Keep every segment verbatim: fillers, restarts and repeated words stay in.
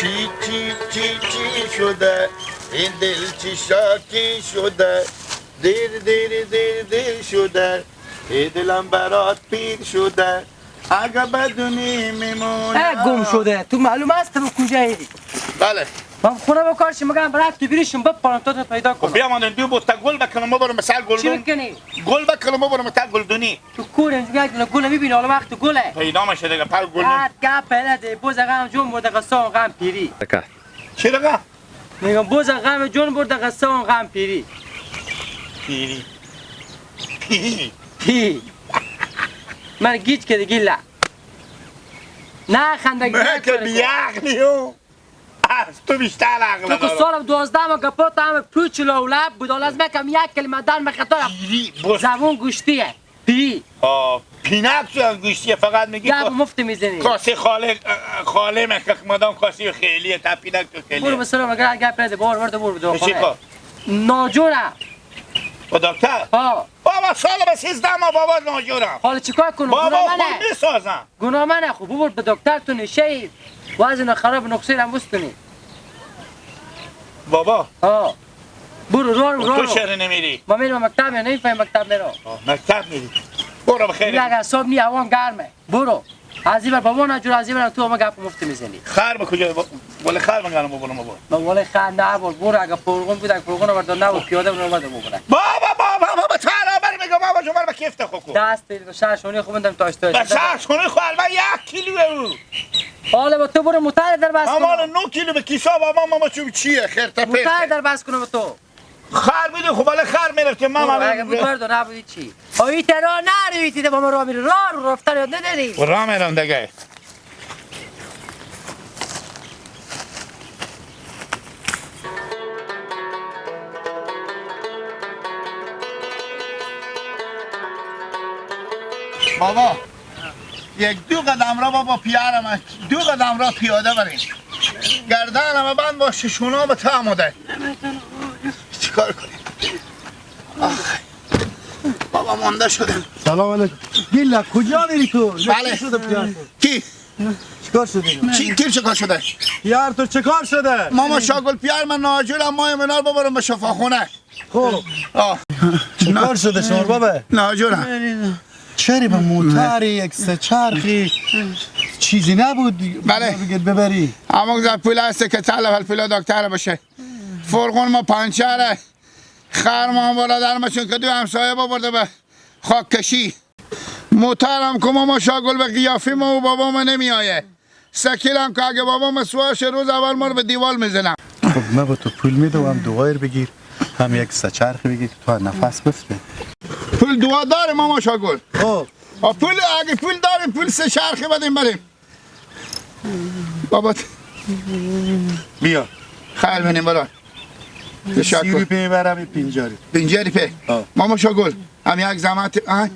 چی، چی، چی، چی شده؟ این دل چی شاکی شده؟ دیر، دیر، دیر، دیر شده. ای دلم برات پیر شده. اگه بدونی میمونم. اه، گم شده. تو معلوم است تو کجایی؟ بله. من خونه با کارش مگم برات تو بریشم بپرم تا تو پیدا خب کنم. بیا مادر، دو بوته گل بکنم، ما برم مثل چی گلدون. بکنی؟ گل بکنم، ما برم مثل گلدونی. تو کور اینجا یک دونه گل می‌بینی، حالا وقت گله. پیدا می‌شه دیگه، پر گل. بعد گپ پله ده، بز غم جون برده، قصه غم پیری. چی دیگه؟ می‌گم بز غم جون برده، قصه غم پیری. پیری. پیری. پی. من گیج کردی گیلا. نه خنده من که بی‌عقلی هم. از تو بیشتر عقل دارم. تو که سال دوازده ما گپات همه پوچ لولب بود، حالا از من کم یک کلمه دن به خطا. پیری، بس. زبون گوشتیه. پی. آه، پینک تو هم گوشتیه، فقط میگی گپ کا-، مفت می‌زنی. کاسه خاله، خاله مکک مدام کاسه خیلیه، تا پینک تو خیلیه. برو به سلام، اگر گپ نده، بار ورده برو به داخله. چی کار؟ ناجوره. با دکتر؟ ها. بابا، سال به سیزده ما بابا ناجورم. حالا چیکار کنم؟ بابا، گناه منه. خون می‌سازم. گناه منه، خب ببر به دکتر تو نشه ای. وزن خراب نقصه رم بستونی. بابا. ها. برو، رارو، تو رارو. چرا نمیری؟ ما میرم مکتب، یا نمی‌فهمی مکتب میرم؟ آه، مکتب میری. برو بخیر. دیگه اعصاب نی، هوا گرمه. برو. از این ور بابا نجور، از این ور تو همه گپ مفت می‌زنی. خر به کجا با-، ولی خر من گرم بابا، بابا. ما ولی خر نه بول، برو اگه پرغون بود، اگه پرغون آورد نه بود، پیاده بود، آورد بابا. بابا، بابا، بابا، تو را بر می‌گم، بابا، شما رو به کیف تخو کو. دست دل به شهر شونی خوب اندم تا اشتای به شهر شونی خو البته یک کیلو او. حالا با تو برو موتر در بس اما کنم. نو کیلو به کیسا بابا، ما، ما چوب چیه؟ خیر تا موتر پرته. در بس کنم تو. خر بودی، خب، ولی خر می‌رفتی، ما برو، هم اگه بود می‌رفت. مرد نبودی چی؟ آه، این ترا نرویتی، ده با ما راه می‌ری. راه رو رفتن یاد نداری. و راه می‌رم دیگه. بابا، یک دو قدم را بابا پیاده من، دو قدم را پیاده بریم. گردن همه بند با ششونا به ته آمده. چیکار کنیم؟ آخ. بابا مانده شدم. سلام علیکم. بیلا کجا میری تو؟ بله. چی شده پیار تو؟ کی؟ چیکار شده؟ چی، کی چیکار شده؟ پیار تو چیکار شده؟ ماما شاگل پیار من ناجورم، ما منار ببرم به شفاخونه. خب. آه. چیکار شده شما بابا؟ ناجورم. چری به موتری یک سه چرخی چیزی نبود؟ بله. بگیر ببری. اما گذار پول هسته که طلب الپول دکتر بشه. فرغون ما پنچره. خر ما هم برادر ما چون که دو همسایه ببرده به خاک کشی. موترم که ماما شاگل به قیافی ما و بابا ما نمی‌آیه. سکیلم که اگه بابا ما سواش روز اول ما رو به دیوال می‌زنم. خب، من به تو پول می‌دم، هم دوایر بگیر، هم یک سه چرخ بگیر، تا نفس بفته. پول دوا داره ماما شاگل. خب. آ، پول، اگه پول داریم، پول سه چرخی بدیم بریم. بابا. بیا. خیر بینیم برار. سی تشکر. روپیه برم، پنجاه روپیه. پنجاه روپیه. آه. ماما شاگل، هم یک زحمت، آه.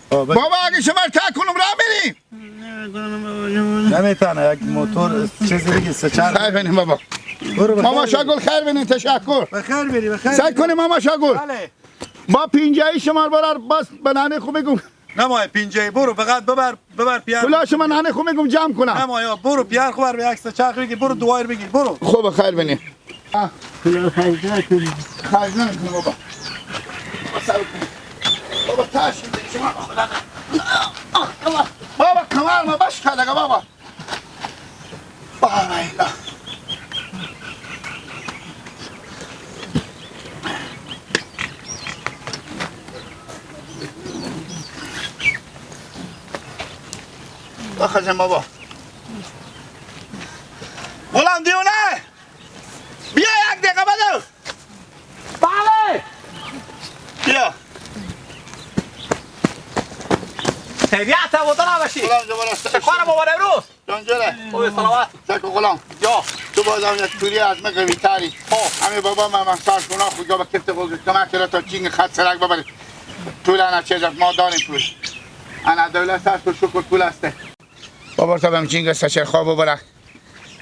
آه، بگو. بابا، اگه شما رو تک کنم، راه می‌ریم. نمی‌تونه، یک موتور، چیزی دیگه، سه چرخ. خیر بینیم بابا. برو بخیر ماما بری. شاگل، خیر بینیم، تشکر. بخیر بری، بخیر سعی بری. کنیم ماما شاگل. بله. با پنجاهی شما رو برار، بس به ننه خو بگو. نمای پنجاهی، برو، فقط ببر، ببر پیار. پولا شما ننه خو می‌گم جمع کنم. نمای، آه، برو پیار خو بر به یک سه چرخ بگیر، برو دوایر بگیر، برو. خوب، خیر بینی. آه. پولا خرج نکنی. خرج نمی‌کنم بابا. بابا، صبر کن. بابا، تاش می‌زنی شما. بابا، کمر ما بش کرد بابا. بابا، ایلا. بخزم بابا. غلام دیونه. بیا یک دقیقه بدو. بله. بیا. خیریت، آماده نباشی. غلام جبار است. چه کار بابا امروز؟ جان جره. خوبی، سلامت؟ سک و غلام. یا. تو باز هم یک توری از من قوی تری. خب. همین بابا من محتاج گناه خود جا به کفت خود کمک کرده تا چینگ خط سرک ببری. پول انا چیز است، ما داریم پول. انا دولت هست و شکر پول هسته. بابا تا بم چینگ است، چه خواب ببره.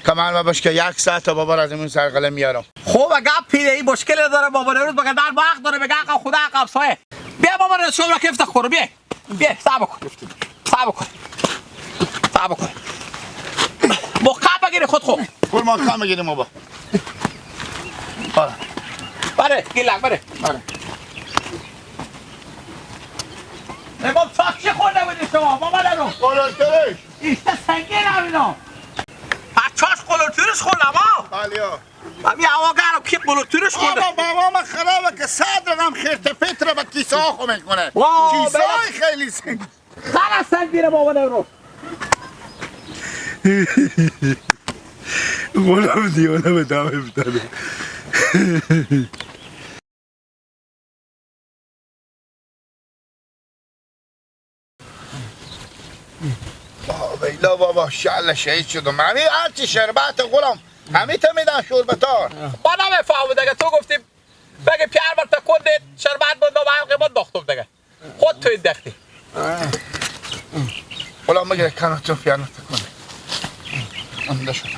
کمال ما باش که یک ساعت تا بابا را از این سر قلم میارم. خب، اگه پیله این مشکل داره، بابا نوروز بگه در وقت داره، بگه آقا خدا، آقا همسایه. بیا بابا نوروز، شما را کفت خورو، بیا. بیا، صبر کن. صبر کن. صبر کن. مقام بگیر. خود خو. گل ما کم بگیریم بابا. بله. بله، گیلک، بله. بله. امام چاک چی خورده بودی شما؟ بابا نرو. قلوترش. ایشته سنگین همینا. پچاش قلوترش خورده ما. بله. امی هوا گرم کی قلوترش خورده. بابا، بابا، من خرابه که صدرم خیرت پیتره به کیسه ها خو می‌کنه. واه، کیسه های بله. خیلی سنگ. خلاص سنگ دیره بابا نرو. غلام دیوانه به دام افتاده. ویلا بابا، شاءالله شهید شدم. همی هرچی شربت غلام، همی تا میدان شربتان. ما نمی‌فهمم دیگه، تو گفتی بگی پیار بر تکون دید، شربت بود، ما هم قیمت داختم دیگه. خود تو انداختی. غلام مگه کنه تو پیانو تکونه. اونده شد.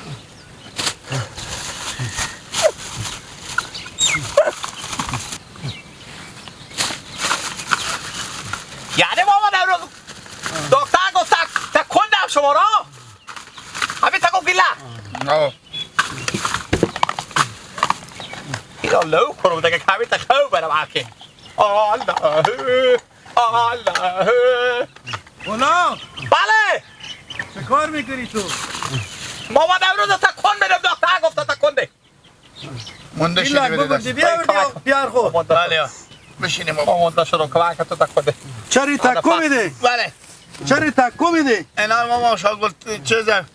یعنی بابا نوروز دکتر گفت تک-، تکون دم شما را؟ همین تکون گیله. آه. اینا لو کنم دیگه، کمی تکون برم آخه. الله، الله. غلام. بله. چه کار می‌کنی تو؟ بابا نوروز تکون بدم، دکتر گفت تکون ده. مونده این شدی لگ بده بگو دست. دی، بیا، بیا، بیار خو. بله، یا. بشینیم بابا. مونده شد، کمک تو تکون ده. چری تکون می‌دی؟ بله. چری تکون می‌دی؟ اینا ما، ما شاگل چیزه.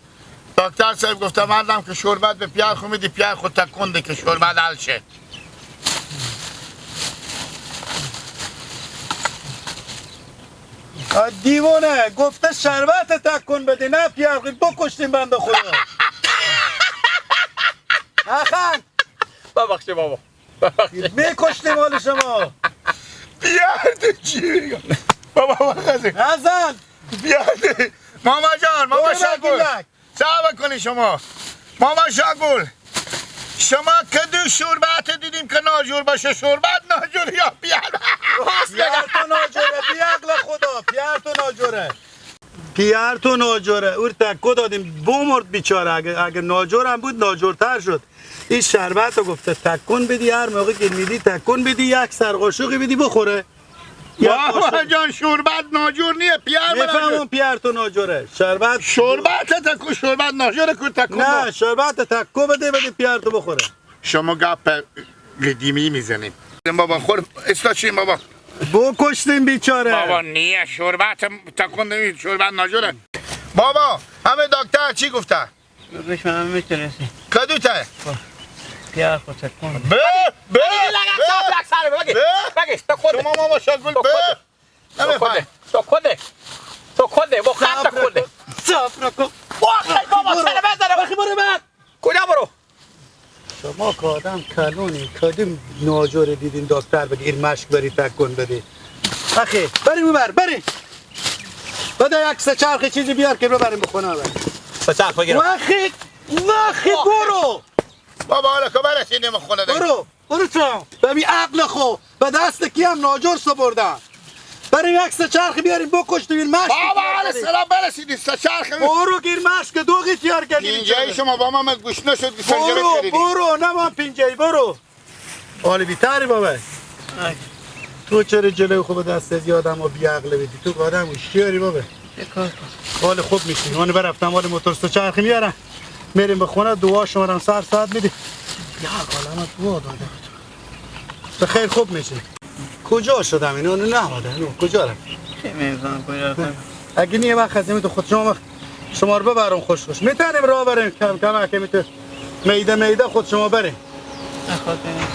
دکتر صاحب گفته مردم که شربت به پیار خو می‌دی، پیار خو تکون ده که شربت حل شه. آ، دیوانه، گفته شربت تکون بده، نه پیار خو، بکشتیم بنده خدا. نخند. ببخشید بابا. ببخشید. می‌کشتیم حال شما. بیار تو چی می‌گم؟ بابا، بابا، خزه. نزن. بیار تو. ماما جان، ماما برو شاگل. گیلک. صبر کنی شما. ماما شاگل، شما کدو شربت دیدیم که ناجور باشه؟ شربت ناجور یا پیار؟ راست می‌گه. پیار تو ناجوره، بی عقل خدا، پیار تو ناجوره. پیار تو ناجوره، اور تکو دادیم، بمرد بیچاره. اگه، اگه ناجور هم بود، ناجورتر شد. این شربت رو گفته تکون بدی، هر موقع که می‌دی تکون بدی، یک سر قاشقی بدی بخوره. یا بابا قاشق. جان، شربت ناجور نیه، پیار من می‌فهمم ناجور. پیار تو ناجوره. شربت شربت تکو، شربت ناجوره کو تکو نه، با. شربت تکو بده، بده پیار تو بخوره. شما گپ قدیمی می‌زنیم. بابا خور استا چی بابا؟ بکشتیم بیچاره. بابا نیه، شربت تکو نمی، شربت ناجوره. بابا، همه دکتر چی گفته؟ بگش من می‌تونستی. کدو ته؟ پیار خو تکون. به، به، بگی لگن به، صاف لگ سر بگی. به. بگی، تو خود. شما ماما شاگل تو به. خود. نمی تو خود. فهم. تو خود. تو خود. با خط صاف خود. رکن. صاف رکن. واخی بابا، برو. سر بزنه. بخی برو بر. کجا برو؟ شما که آدم کلونی، کدوم ناجوری دیدین دکتر بگی ایر مشک بری تکون بدی؟ اخی، بریم ببر، بریم. بده یک سه چرخ چیزی بیار که ببریم به خونه بر. سه چرخ بگیرم. واخی، واخی، آه. برو. بابا، حالا که برسیدیم خونه دیگه. برو، برو تو. به می عقل خو، به دست کی هم ناجور سپردن. بریم یک سه چرخ بیاریم بکشتیم این مشک بابا، تیار حالا کردیم. سلام برسیدی، سه چرخ. برو گیر مشک دو گی تیار کردیم. اینجایی شما با ما، من گوش نشد که سنجره برو، کردی. برو، نه من پینجایی، برو. حالی بیتری بابا. آی. تو چرا جلوی خوب دست از یه آدم و بی عقل بیدی؟ تو که آدم هوشیاری بابا. یه کار کن. حال خوب می‌شی. من برفتم حال موتور سه چرخ میارم. می‌ریم به خونه، دعا شما رو هم سر ساعت می‌دی. یا عالمت دعا داده. به خیر خوب می‌شی. کجا شدم اینا؟ نه، نه، نه، کجا رفت؟ چه می‌فهم کجا رفت؟ اگه نیه وقت هست، تو خود شما، شما رو ببرم خوش خوش. می‌تونیم راه بریم کم کم، اگه می‌تونیم. میده میده خود شما برین. نخواد بریم.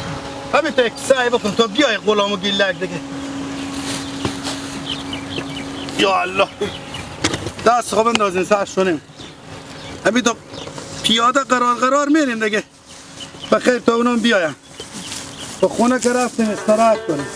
همین تو یک سعی بکن تا بیای غلامو گیلک دیگه. یا الله. دست خوب اندازین سر شونیم. همین تو پیاده قرار قرار میریم دیگه. بخیر تا اونم بیایم. به خونه که رفتیم استراحت کنیم.